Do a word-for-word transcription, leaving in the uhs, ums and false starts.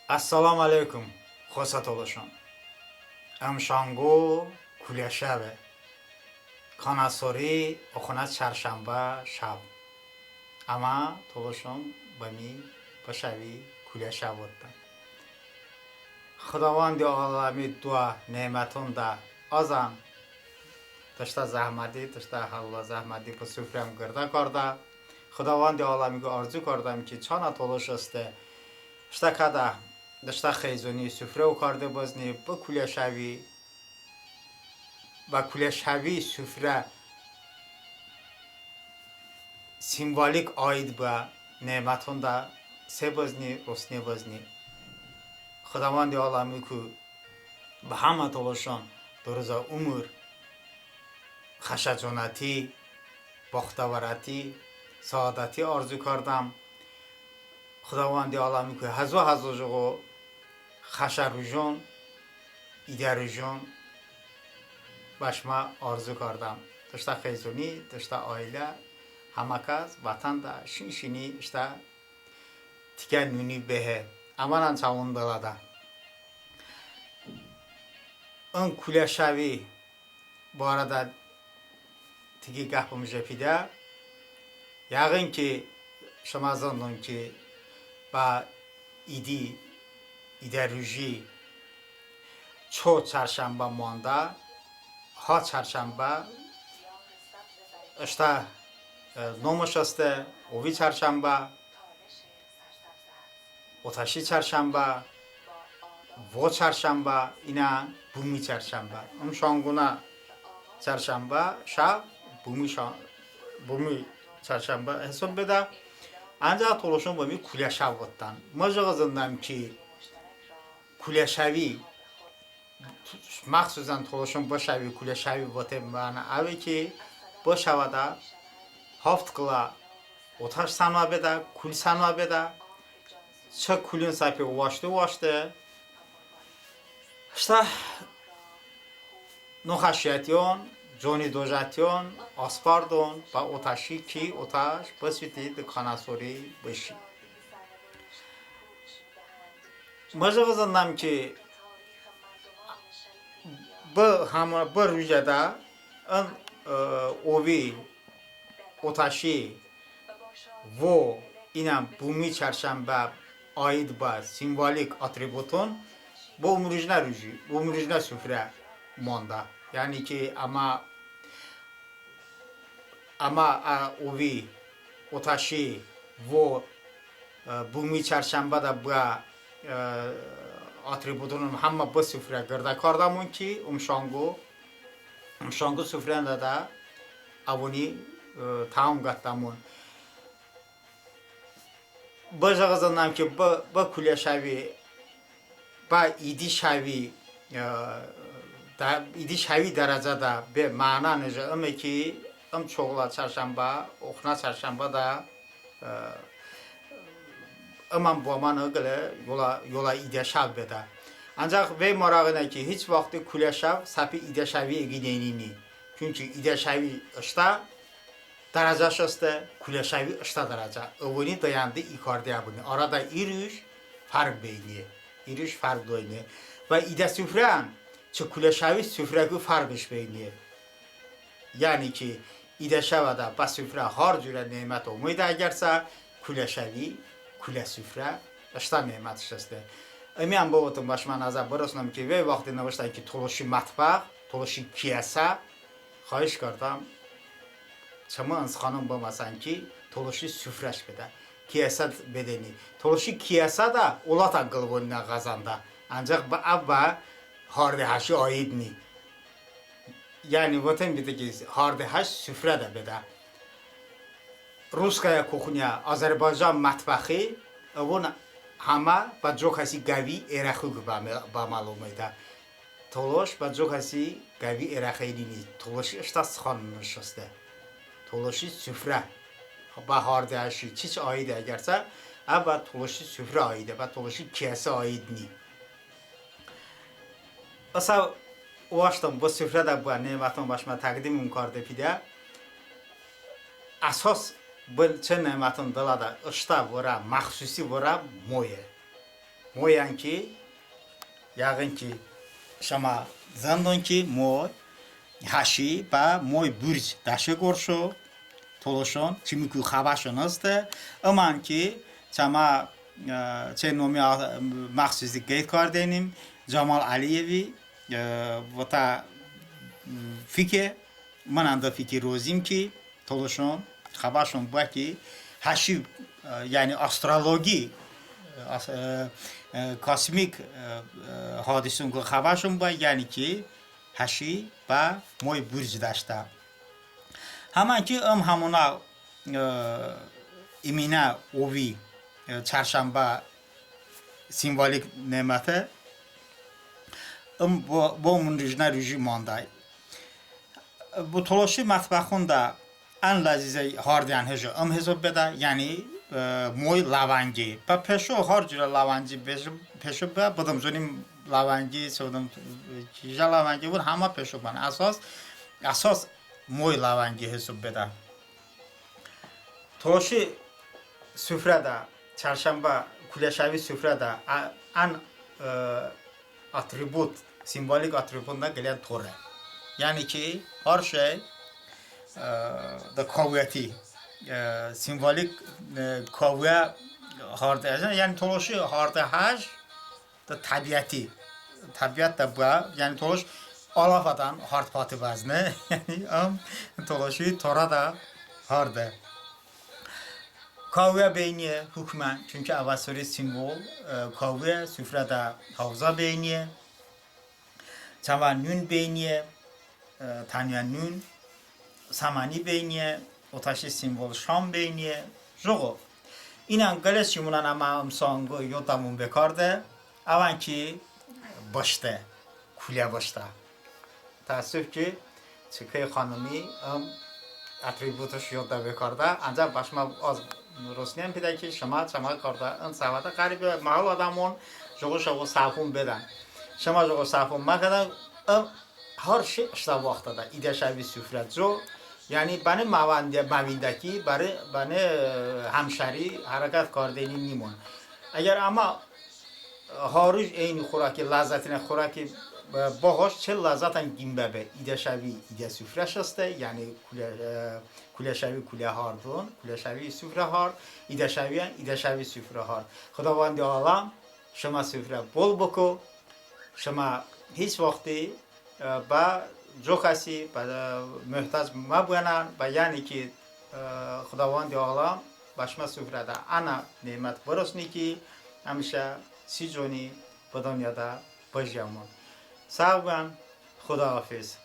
Əssəlomu əleykum, xosə tolışon. Imşanqo Kulə şəve. Kanə sori oxonə çarşanbə şəv. Əmə tolışon bəmi bı şəvi Kulə şəv votdən. Xıdavandi aləmi doə nemətonədə azən dıştə zəhməti, dıştə həlolə zəhməti bı sufrəm qırdə kardə. Xıdavandi aləmiku arzu kardəm ki, çanə tolış heste, ıştə kədə dıştə xıyzoni sufrə okarde bızni, bı Kulə şəvi, bə Kulə şəvi sufrə simvolik aid bıə nemətonədə se bızni, rosne bızni. Xıdavandi aləmiku bə həmə tolışon dırozə umr, xəşəconəti, baxtəvərəti, səadəti arzu kardəm. Xıdavandi aləmiku həzo-həzo jıqo xəşə rujon, idə rujon bə şımə arzu kardəm. Dıştə xıyzoni, dıştə ailə, həmə kəs vətənədə şin-şini ıştə tikə nuni behe. Əmənən çəvon dılədə. In Kulə şəvi barədə tiki qəpım je pidə. Yəğın ki, şımə zındon ki, bə idi, idə ruji ço çarşanbə mandə, ha çarşanbə ıştə, e, nomış heste, ovi çarşanbə, otəşi çarşanbə, vo çarşanbə, inən bumi çarşanbə. Imşanqonə çarşanbə şəv bumi şə-, bumi çarşanbə hisob bedə. Əncəx tolışon bəmi Kulə şəv votdən. Mı jıqo zındəm ki, Kulə şəvi, məxsusən tolışon bı şəvi Kulə şəvi vote məno əve ki, bı şəvədə haft qılə otəş sənmə bedə, kul sənmə bedə. Çı kulon səpe ovaşte-ovaşte ıştə noxəşiyyətiyon, coni dojətiyon aspardon bə otəşi ki, otəş bısviti, dı kanə sori bışi. Mı jıqo zındəm ki, bı həmə, bı rujədə ın, e, ovi, otəşi, vo, inən bumi çarşanbə aid bıə simvolik atributon bı ımrujnə ruji, bı ımrujnə sufrə mandə. Yəni ki, əmə, əmə, ə, ovi, otəşi, vo, ə, bumi çarşanbədə bıə, ə, atributon həmə bı sufrə qırdə kardəmon ki, ımşanqo, ımşanqo sufrədə əvoni, ə, təom qətdəmon. Bı jıqo zındəm ki, bı, bı Kulə şəvi, bə idi şəvi, ə, də-, idi şəvi dərəcədə be məno nıje ıme ki, ım çoqlə çarşanbə, oxonə çarşanbədə, ə, ımən bo əmə qılə yolə, yolə idə şəv bedə. Əncəx vey marağine ki, hiç vaxti Kulə şəv səpe idə şəvi eqıneynini. Çünki idə şəvi ıştə dərəcəş heste, Kulə şəvi ıştə dərəcə. Əvoni dıyəndı ikarde əbıni. Arədə i ruj fərq beyniye. İ ruj fərq doyniye. Və idə sufrən çı Kulə şəvi sufrəku fərqış beyniye. Yəni ki, idə şəvədə bə sufrə har curə nemət omeydə əgərsə, Kulə şəvi, Kulə sufrə ıştə nemətış heste. Imiyən bıvotım, bə şımə nəzə bırosnım ki, vey vaxti nıvıştən ki, tolışi mətbəx, tolışi kiyəsə, xahiş kardəm, çımı ın sıxanon bıməsən ki, tolışi sufrəş bedə, kiyəsə bedəni. Tolışi kiyəsə də olətən qılvoninə ğəzəndə. Əncəx bə, əv bə harde-haşi aid ni. Yəni voten bıdə ki, harde-haş sufrədə bedə. Russkaya kuxnya, Azərbaycan mətbəxi, əvon həmə bə co kəsi qəvi erəxi bə, bə məlumiyyətə. Tolış bə co kəsi qəvi erəxeyni ni, tolışi ıştə sıxanış heste. Tolışi sufrə bə harde-haşi çiç aide əgərsə, ə bə tolışi sufrə aide, bə tolışi kiyəsə aid ni. Isə ovaştım bı sufrədə bıə neməton bə şımə təqdimım karde pidə. Əsos bı çı neməton dılədə ıştə vırə, məxsusi vırə moye. Moyən ki, yəğın ki, şımə zındon ki, moy həşi bə moy burc dəşe qorşo, tolışon çımıku xəbəşon heste. Imən ki, çəmə, e, çəy nomi, a, məxsusi qeyd kardənim, Camal Əliyevi, e, votə, m, fike, mınən de fiki rozim ki, tolışon xəbəşon bıə ki, həşi, e, yəni astroloji, e, as-, e, e, kosmik, e, e, hadisonku xəbəşon bıə, yəni ki, həşi bə moy burc dəşe. Həmən ki, ım həmonə, e, iminə ovi, e, çərşənbə simvolik neməte, ım bo, bomon rujnə ruji mandə. Bo tolışi mətbəxonədə ən ləzizə hardiyən hejo ım hisob bedə, yəni, e, moy ləvənqi. Bə peşo har curə ləvənqi peşo, peşo bə, bıdımconi ləvənqi, çı bıdımconi ləvənqi, bın həmə peşo bən. Əsos, əsos moy ləvənqi hisob bedə. Tolışi sufrədə, çərşənbə kuləşəvi sufrədə, ə, ən, e, atribut, simvolik atribut nə qıləyən tore. Yəni ki, har şey, e, de koviyyəti, e, simvolik, e, koviyə harde, yəni tolışi harde həş, de təbiəti, təbiətədə bıə, yəni tolış alafədən hard pati bəzne, yəni ım tolışi torədə harde. Koviyə beyniye hukmən, çünki əvəsori simvol, e, koviyə, sufrədə havzə beyniye, çəmə nun beyniye, e, təniyə nun, səməni beyniye, otəşi simvol şam beyniye, jıqo. İnən qıləy şımınən əmə ımsonku yodəmon bekarde, əvən ki bışte, kulə bıştə. Təəssüf ki, çı key xanımi ım atributış yodə bekardə, əncəx bə şımə az rosniyən pidə ki, şımə çəmə kardə ın səhvədə ğəribə məhol adəmon jıqo-jıqo səhvon bedən. Şımə jıqo səhvon məkedən, ım har şey ıştə vaxtədə, idəşəvi sufrə co, yəni bənə məvəndə, məvəndə ki, bənə, bənə, e, həmşəri hərəkət kardəni nimon. Əgər əmə har ruj eyni xorakiye, ləzzətinə xorakiye, e, bıxoş, çı ləzzətən qin bəbe, idəşəvi idə sufrəş heste, yəni kulə, e, kuləşəvi kulə hardon, kuləşəvi sufrə hard, idəşəviyən idəşəvi sufrə hard. Xıdavəndi aləm şımə sufrə bol bıko, şımə hiç vaxti, e, bə co kəsi, bə, e, möhtac məbıənən, bə yəni ki, e, Xıdavəndi aləm bə şımə sufrədə ənə nemət bırosni ki, həmişə si coni bı dınyoədə bıjiyəmon. Sağ bıbən, Xıdo hafiz.